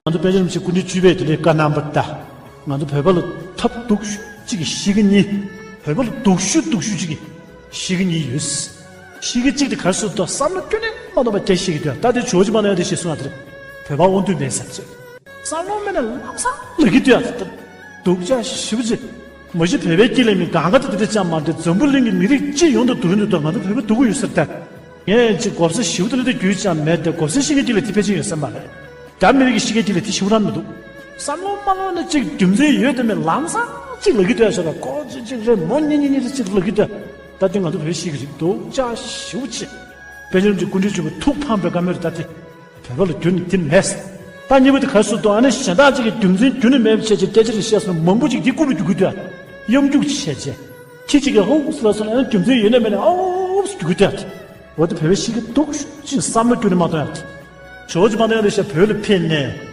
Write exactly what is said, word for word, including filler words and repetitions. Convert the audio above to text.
ང་ཚོ་པཎ་ཆེན་རིན་པོ་ཆེ་སྐུ་ཕྲེང་བཅུ་པས་དེ་འདྲའི་བཀའ་གནང་པ་ལྟར། ང་ཚོ་བོད་པ་ལ་ཐབས་སྡུག་ཤོས་གཅིག་གི་གཤིས་ཀ་གཉིས། བོད་པ་ལ་སྡུག་ཤོས་སྡུག་ཤོས་གཅིག་གི་གཤིས་ཀ་གཉིས་ཡོད། གཤིས་ཀ་གཅིག་དེ་ག་རེ་ཟེར་དུས། བསམ་བློ་ཁྱོན་ནས་མ་གཏོང་བ་སྐྱེ་ཤེས་ཀྱི་འདུག་ད་དེ་ཇོ་བོ་རྗེ་དམར་ནག་དབྱངས་ལགས་ཞེས་གསུངས་པ་དེར། བོད་པ་དབང་དུ་མེད་ཟེར་ཅེས། བསམ་བློ་མེད་ན་ལམ་སང་ལབ་ཀྱི་འདུག་ཡ། སྡུག་ཅག་ཞེ་པོ་ཅིག་མ་གཞི་བོད་པའི་དཀྱིལ་ལ་མི་གང་ག་དེ་དེ་འདྲ་ཅང་མ་རེད། འཛམ་བུ་གླིང་གི་མི་རིགས་སྤྱི་ཡོངས་དུ་སྡུག་རུ་འདུག་ད་ང་ཚོ་བོད་པ་སྡུག་གི་ཡོད་ས་རེད་ད། ངས་ཅིག་གོ་ས་ཞེ་པོ་དེ་འདྲ་དེ་རྒྱུས་ཅང་མེད་དེ། གོ་ས་ཤེས་མཁན་དེ་ལ་དེ་ཕལ་ཆེར་ཡོད་ས་མ་རེད། རྒྱ་མི་རིགས་ཀྱི་ཤེས་མཁན་དེ་ལ་དེ་ཞེ་པོ་རང་མི་འདུག་བསམ་བློ་མ་བློ་ན་ཅིག་རྒྱུ་མཚན་ཡོད་དེ་མེད་ལམ་སང་ཅིག་ལབ་ཀྱི་འདུག་ཡ། ཤོད་ད་ཀོ་ཅིག་ཅིག་རེད། མོ་གཉིས་གཉིས་གཉིས་ཅིག་ལབ་ཀྱི་འདུག་ད་དེ་ང་ཚོ་བོད་ཤེས་ཀྱི་རེད། སྡུག་ཅག་ཞེ་པོ་ཅིག་པཎ་ཆེན་རིན་པོ་ཆེ་སྐུ་ཕྲེང་བཅུ་པའི་ཐུགས་ཕངས་པའི་བཀའ་མོལ་རེད་ད་དེ། བོད་པ་ལ་རྒྱུ་ནི་དེ་མེད། ད་གཉིས་པ་དེ་ག་རེ་ཟེར་དུས། ཨ་ནི་གཞན་དག་ཅིག་གིས་རྒྱུ་མཚན་རྒྱུ་ནི་མེད་པའི་ཆེད་ཅིག་སྐད་ཆ་རེ་བཤད་སོང་། མང་པོ་ཅིག་དེ་རྐུབ་ལ་རྒྱུག་གི་འདུག་ཡ། གཡམ་རྒྱུག་བྱས་བྱས། ཁྱི་གཅིག་གིས་ཧོབ་ལབ་སོང་ན་ཨ་ནི་རྒྱུ་མཚན་ཡོད་ན་མེད་ན་ཨོབ་རྒྱུག་གི་འདུག་ཡ། འོ་དེ་བོད་པའི་གཤིས་ཀ་སྡུག་ཤོས་ཅིག་བསམ་བློ་རྒྱུ་ནི་མ་གཏོང་ཡ། ཇོ་བོ་རྗེ་དམར་ནག་དབྱངས་ལགས་ཞེས་བོད་ལ་ཕེབས་ནས།